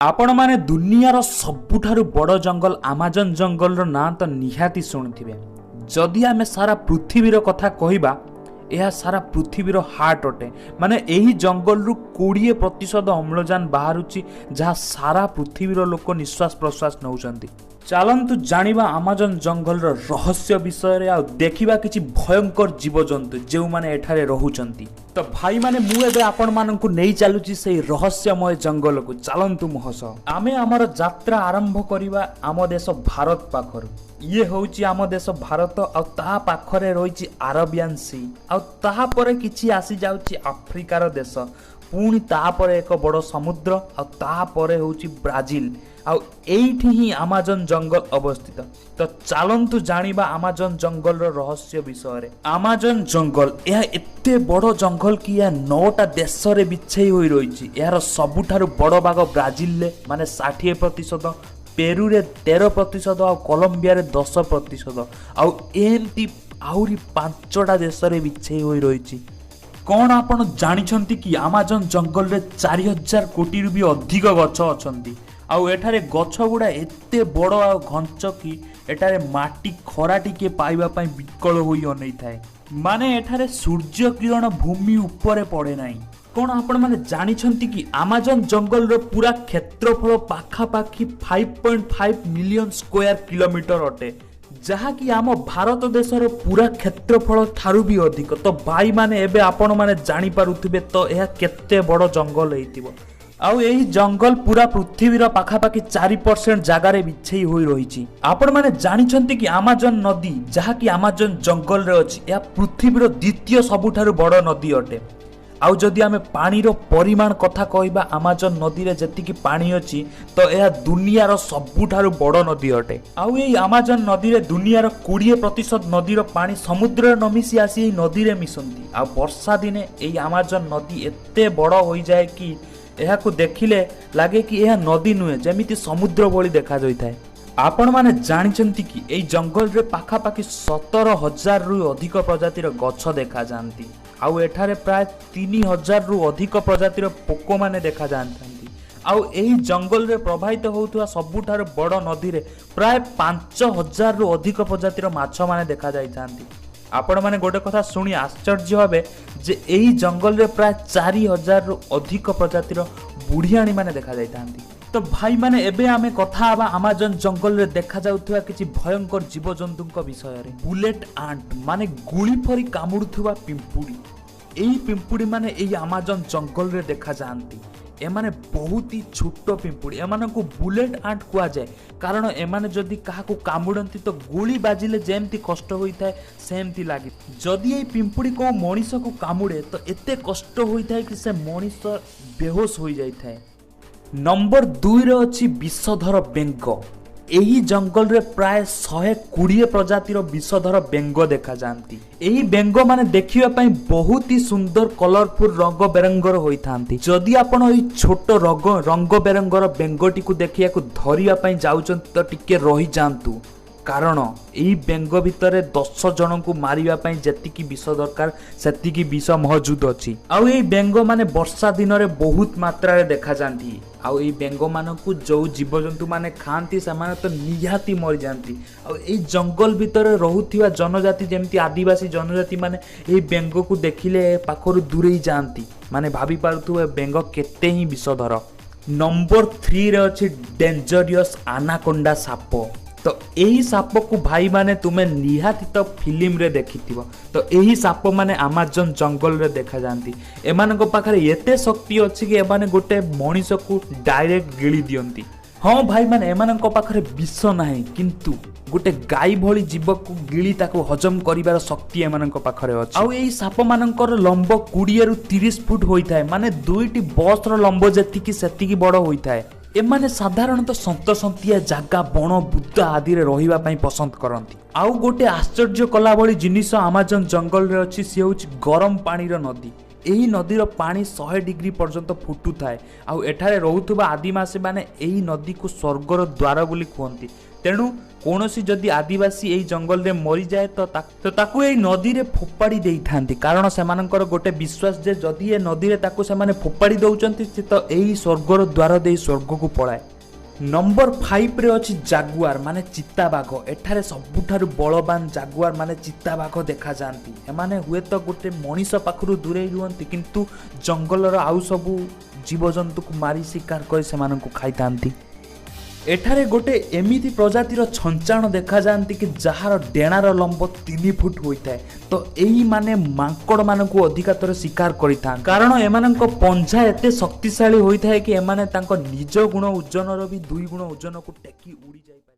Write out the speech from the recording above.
ଆପଣମାନେ ଦୁନିଆର ସବୁଠାରୁ ବଡ଼ ଜଙ୍ଗଲ ଆମାଜନ ଜଙ୍ଗଲର ନାଁ ତ ନିହାତି ଶୁଣିଥିବେ। ଯଦି ଆମେ ସାରା ପୃଥିବୀର କଥା କହିବା, ଏହା ସାରା ପୃଥିବୀର ହାର୍ଟ ଅଟେ। ମାନେ ଏହି ଜଙ୍ଗଲରୁ 20% ଅମ୍ଳଜାନ ବାହାରୁଛି, ଯାହା ସାରା ପୃଥିବୀର ଲୋକ ନିଶ୍ୱାସ ପ୍ରଶ୍ୱାସ ନେଉଛନ୍ତି। ଚାଲନ୍ତୁ ଜାଣିବା ଆମାଜନ ଜଙ୍ଗଲର ରହସ୍ୟ ବିଷୟରେ ଆଉ ଦେଖିବା କିଛି ଭୟଙ୍କର ଜୀବଜନ୍ତୁ ଯେଉଁମାନେ ଏଠାରେ ରହୁଛନ୍ତି। ତ ଭାଇମାନେ, ମୁଁ ଏବେ ଆପଣମାନଙ୍କୁ ନେଇ ଚାଲୁଛି ସେଇ ରହସ୍ୟମୟ ଜଙ୍ଗଲକୁ। ଚାଲନ୍ତୁ ମୋ ସହ। ଆମେ ଆମର ଯାତ୍ରା ଆରମ୍ଭ କରିବା ଆମ ଦେଶ ଭାରତ ପାଖରୁ। ଇଏ ହେଉଛି ଆମ ଦେଶ ଭାରତ, ଆଉ ତା ପାଖରେ ରହିଛି ଆରବିଆନ ସି, ଆଉ ତାପରେ କିଛି ଆସିଯାଉଛି ଆଫ୍ରିକାର ଦେଶ, ପୁଣି ତାପରେ ଏକ ବଡ଼ ସମୁଦ୍ର, ଆଉ ତାପରେ ହେଉଛି ବ୍ରାଜିଲ, ଆଉ ଏଇଠି ହିଁ ଆମାଜନ ଜଙ୍ଗଲ ଅବସ୍ଥିତ। ତ ଚାଲନ୍ତୁ ଜାଣିବା ଆମାଜନ ଜଙ୍ଗଲର ରହସ୍ୟ ବିଷୟରେ। ଆମାଜନ ଜଙ୍ଗଲ ଏହା ଏତେ ବଡ଼ ଜଙ୍ଗଲ କି ଏହା 9ଟା ଦେଶରେ ବିଛେଇ ହୋଇ ରହିଛି। ଏହାର ସବୁଠାରୁ ବଡ଼ ଭାଗ ବ୍ରାଜିଲରେ, ମାନେ 60%, ପେରୁରେ 13% ଆଉ କଲମ୍ବିଆରେ 10%, ଆଉ ଏମିତି ଆହୁରି 5ଟା ଦେଶରେ ବିଛେଇ ହୋଇ ରହିଛି। କ'ଣ ଆପଣ ଜାଣିଛନ୍ତି କି ଆମାଜନ ଜଙ୍ଗଲରେ 4000 କୋଟିରୁ ବି ଅଧିକ ଗଛ ଅଛନ୍ତି, ଆଉ ଏଠାରେ ଗଛ ଗୁଡ଼ା ଏତେ ବଡ଼ ଆଉ ଘଞ୍ଚ କି ଏଠାରେ ମାଟି ଖରା ଟିକେ ପାଇବା ପାଇଁ ବିକଳ ହୋଇ ଅନେଇଥାଏ। ମାନେ ଏଠାରେ ସୂର୍ଯ୍ୟ କିରଣ ଭୂମି ଉପରେ ପଡ଼େ ନାହିଁ। କ'ଣ ଆପଣମାନେ ଜାଣିଛନ୍ତି କି ଆମାଜନ ଜଙ୍ଗଲର ପୁରା କ୍ଷେତ୍ରଫଳ ପାଖାପାଖି 5.5 ମିଲିୟନ ସ୍କୋୟାର କିଲୋମିଟର ଅଟେ, ଯାହାକି ଆମ ଭାରତ ଦେଶର ପୁରା କ୍ଷେତ୍ରଫଳ ଠାରୁ ବି ଅଧିକ। ତ ଭାଇମାନେ, ଏବେ ଆପଣମାନେ ଜାଣିପାରୁଥିବେ ତ ଏହା କେତେ ବଡ଼ ଜଙ୍ଗଲ ହେଇଥିବ। ଆଉ ଏହି ଜଙ୍ଗଲ ପୁରା ପୃଥିବୀର ପାଖାପାଖି 4% ଜାଗାରେ ବିଛେଇ ହୋଇ ରହିଛି। ଆପଣମାନେ ଜାଣିଛନ୍ତି କି ଆମାଜନ ନଦୀ, ଯାହାକି ଆମାଜନ ଜଙ୍ଗଲରେ ଅଛି, ଏହା ପୃଥିବୀର ଦ୍ୱିତୀୟ ସବୁଠାରୁ ବଡ଼ ନଦୀ ଅଟେ। ଆଉ ଯଦି ଆମେ ପାଣିର ପରିମାଣ କଥା କହିବା, ଆମାଜନ ନଦୀରେ ଯେତିକି ପାଣି ଅଛି, ତ ଏହା ଦୁନିଆର ସବୁଠାରୁ ବଡ଼ ନଦୀ ଅଟେ। ଆଉ ଏଇ ଆମାଜନ ନଦୀରେ ଦୁନିଆର 20% ନଦୀର ପାଣି ସମୁଦ୍ରରେ ନ ମିଶି ଆସି ଏଇ ନଦୀରେ ମିଶନ୍ତି। ଆଉ ବର୍ଷା ଦିନେ ଏଇ ଆମାଜନ ନଦୀ ଏତେ ବଡ଼ ହୋଇଯାଏ କି ଏହାକୁ ଦେଖିଲେ ଲାଗେ କି ଏହା ନଦୀ ନୁହେଁ, ଯେମିତି ସମୁଦ୍ର ଭଳି ଦେଖାଯାଇଥାଏ। ଆପଣମାନେ ଜାଣିଛନ୍ତି କି ଏଇ ଜଙ୍ଗଲରେ ପାଖାପାଖି 17,000ରୁ ଅଧିକ ପ୍ରଜାତିର ଗଛ ଦେଖାଯାଆନ୍ତି, ଆଉ ଏଠାରେ ପ୍ରାୟ 3000ରୁ ଅଧିକ ପ୍ରଜାତିର ପୋକମାନେ ଦେଖାଯାଆନ୍ତି। ଆଉ ଏହି ଜଙ୍ଗଲରେ ପ୍ରବାହିତ ହେଉଥିବା ସବୁଠାରୁ ବଡ଼ ନଦୀରେ ପ୍ରାୟ 5000ରୁ ଅଧିକ ପ୍ରଜାତିର ମାଛମାନେ ଦେଖାଯାଇଥାନ୍ତି। ଆପଣମାନେ ଗୋଟେ କଥା ଶୁଣି ଆଶ୍ଚର୍ଯ୍ୟ ହେବେ ଯେ ଏହି ଜଙ୍ଗଲରେ ପ୍ରାୟ 4000ରୁ ଅଧିକ ପ୍ରଜାତିର ବୁଢ଼ିଆଣୀମାନେ ଦେଖାଯାଇଥାନ୍ତି। ତ ଭାଇମାନେ, ଏବେ ଆମେ କଥା ହେବା ଆମାଜନ ଜଙ୍ଗଲରେ ଦେଖାଯାଉଥିବା କିଛି ଭୟଙ୍କର ଜୀବଜନ୍ତୁଙ୍କ ବିଷୟରେ। ବୁଲେଟ୍ ଆଣ୍ଟ, ମାନେ ଗୁଳି ପରି କାମୁଡ଼ୁଥିବା ପିମ୍ପୁଡ଼ି। ଏହି ପିମ୍ପୁଡ଼ିମାନେ ଏହି ଆମାଜନ ଜଙ୍ଗଲରେ ଦେଖାଯାଆନ୍ତି। ଏମାନେ ବହୁତ ହି ଛୋଟ ପିମ୍ପୁଡ଼ି। ଏମାନଙ୍କୁ ବୁଲେଟ୍ ଆଣ୍ଟ କୁହାଯାଏ କାରଣ ଏମାନେ ଯଦି କାହାକୁ କାମୁଡ଼ନ୍ତି ତ ଗୁଳି ବାଜିଲେ ଯେମିତି କଷ୍ଟ ହୋଇଥାଏ ସେମିତି ଲାଗେ। ଯଦି ଏଇ ପିମ୍ପୁଡ଼ି କେଉଁ ମଣିଷକୁ କାମୁଡ଼େ ତ ଏତେ କଷ୍ଟ ହୋଇଥାଏ କି ସେ ମଣିଷ ବେହୋସ ହୋଇଯାଇଥାଏ। ନମ୍ବର 2ରେ ଅଛି ବିଷଧର ବେଙ୍ଗ। ଏହି ଜଙ୍ଗଲରେ ପ୍ରାୟ 120 ପ୍ରଜାତିର ବିଷଧର ବେଙ୍ଗ ଦେଖାଯାଆନ୍ତି। ଏହି ବେଙ୍ଗମାନେ ଦେଖିବା ପାଇଁ ବହୁତ ହି ସୁନ୍ଦର, କଲରଫୁଲ, ରଙ୍ଗ ବେରଙ୍ଗର ହୋଇଥାନ୍ତି। ଯଦି ଆପଣ ଏଇ ଛୋଟ ରଙ୍ଗ ବେରଙ୍ଗର ବେଙ୍ଗଟିକୁ ଦେଖିବାକୁ ଧରିବା ପାଇଁ ଯାଉଛନ୍ତି ତ ଟିକେ ରହିଯାଆନ୍ତୁ, କାରଣ ଏହି ବେଙ୍ଗ ଭିତରେ 10 ଜଣଙ୍କୁ ମାରିବା ପାଇଁ ଯେତିକି ବିଷ ଦରକାର ସେତିକି ବିଷ ମହଜୁଦ ଅଛି। ଆଉ ଏଇ ବେଙ୍ଗମାନେ ବର୍ଷା ଦିନରେ ବହୁତ ମାତ୍ରାରେ ଦେଖାଯାଆନ୍ତି। ଆଉ ଏଇ ବେଙ୍ଗମାନଙ୍କୁ ଯେଉଁ ଜୀବଜନ୍ତୁମାନେ ଖାଆନ୍ତି ସେମାନେ ତ ନିହାତି ମରିଯାଆନ୍ତି। ଆଉ ଏଇ ଜଙ୍ଗଲ ଭିତରେ ରହୁଥିବା ଜନଜାତି, ଯେମିତି ଆଦିବାସୀ ଜନଜାତିମାନେ, ଏଇ ବେଙ୍ଗକୁ ଦେଖିଲେ ପାଖରୁ ଦୂରେଇ ଯାଆନ୍ତି। ମାନେ ଭାବି ପାରୁଥିବେ ବେଙ୍ଗ କେତେ ହିଁ ବିଷଧର। ନମ୍ବର 3ରେ ଅଛି ଡେଞ୍ଜରିୟସ୍ ଆନାକୋଣ୍ଡା ସାପ। ତ ଏହି ସାପକୁ ଭାଇମାନେ ତୁମେ ନିହାତି ତ ଫିଲ୍ମରେ ଦେଖିଥିବ। ତ ଏହି ସାପମାନେ ଆମାଜନ ଜଙ୍ଗଲରେ ଦେଖାଯାଆନ୍ତି। ଏମାନଙ୍କ ପାଖରେ ଏତେ ଶକ୍ତି ଅଛି କି ଏମାନେ ଗୋଟେ ମଣିଷକୁ ଡାଇରେକ୍ଟ ଗିଳି ଦିଅନ୍ତି। ହଁ ଭାଇମାନେ, ଏମାନଙ୍କ ପାଖରେ ବିଷ ନାହିଁ, କିନ୍ତୁ ଗୋଟେ ଗାଈ ଭଳି ଜୀବକୁ ଗିଳି ତାକୁ ହଜମ କରିବାର ଶକ୍ତି ଏମାନଙ୍କ ପାଖରେ ଅଛି। ଆଉ ଏଇ ସାପମାନଙ୍କର ଲମ୍ବ 20ରୁ 30 ଫୁଟ ହୋଇଥାଏ, ମାନେ 2ଟି ବସ୍ର ଲମ୍ବ ଯେତିକି ସେତିକି ବଡ଼ ହୋଇଥାଏ। ଏମାନେ ସାଧାରଣତଃ ସନ୍ତସନ୍ତିଆ ଜାଗା, ବଣ ବୁଦା ଆଦିରେ ରହିବା ପାଇଁ ପସନ୍ଦ କରନ୍ତି। ଆଉ ଗୋଟେ ଆଶ୍ଚର୍ଯ୍ୟ କଲା ଭଳି ଜିନିଷ ଆମାଜନ ଜଙ୍ଗଲରେ ଅଛି, ସିଏ ହେଉଛି ଗରମ ପାଣିର ନଦୀ। ଏହି ନଦୀର ପାଣି 100 ଡିଗ୍ରୀ ପର୍ଯ୍ୟନ୍ତ ଫୁଟୁଥାଏ, ଆଉ ଏଠାରେ ରହୁଥିବା ଆଦିବାସୀମାନେ ଏହି ନଦୀକୁ ସ୍ୱର୍ଗର ଦ୍ୱାର ବୋଲି କୁହନ୍ତି। ତେଣୁ କୌଣସି ଯଦି ଆଦିବାସୀ ଏହି ଜଙ୍ଗଲରେ ମରିଯାଏ ତ ତାକୁ ଏହି ନଦୀରେ ଫୋପାଡ଼ି ଦେଇଥାନ୍ତି, କାରଣ ସେମାନଙ୍କର ଗୋଟେ ବିଶ୍ୱାସ ଯେ ଯଦି ଏ ନଦୀରେ ତାକୁ ସେମାନେ ଫୋପାଡ଼ି ଦେଉଛନ୍ତି, ସେ ତ ଏହି ସ୍ୱର୍ଗର ଦ୍ୱାର ଦେଇ ସ୍ୱର୍ଗକୁ ପଳାଏ। ନମ୍ବର 5ରେ ଅଛି ଜାଗୁଆର ମାନେ ଚିତାବାଘ। ଏଠାରେ ସବୁଠାରୁ ବଳବାନ ଜାଗୁଆର ମାନେ ଚିତାବାଘ ଦେଖାଯାଆନ୍ତି। ଏମାନେ ହୁଏତ ଗୋଟେ ମଣିଷ ପାଖରୁ ଦୂରେଇ ରୁହନ୍ତି, କିନ୍ତୁ ଜଙ୍ଗଲର ଆଉ ସବୁ ଜୀବଜନ୍ତୁକୁ ମାରି ଶିକାର କରି ସେମାନଙ୍କୁ ଖାଇଥାନ୍ତି। ଏଠାରେ ଗୋଟେ ଏମିତି ପ୍ରଜାତିର ଛଞ୍ଚାଣ ଦେଖାଯାଆନ୍ତି କି ଯାହାର ଡେଣାର ଲମ୍ବ 3 ଫୁଟ ହୋଇଥାଏ। ତ ଏଇମାନେ ମାଙ୍କଡ଼ମାନଙ୍କୁ ଅଧିକାତର ଶିକାର କରିଥାନ୍ତି, କାରଣ ଏମାନଙ୍କ ପଞ୍ଝା ଏତେ ଶକ୍ତିଶାଳୀ ହୋଇଥାଏ କି ଏମାନେ ତାଙ୍କ ନିଜ ଗୁଣ ଓଜନର ବି 2 ଗୁଣ ଓଜନକୁ ଟେକି ଉଡ଼ି ଯାଇପାରନ୍ତି।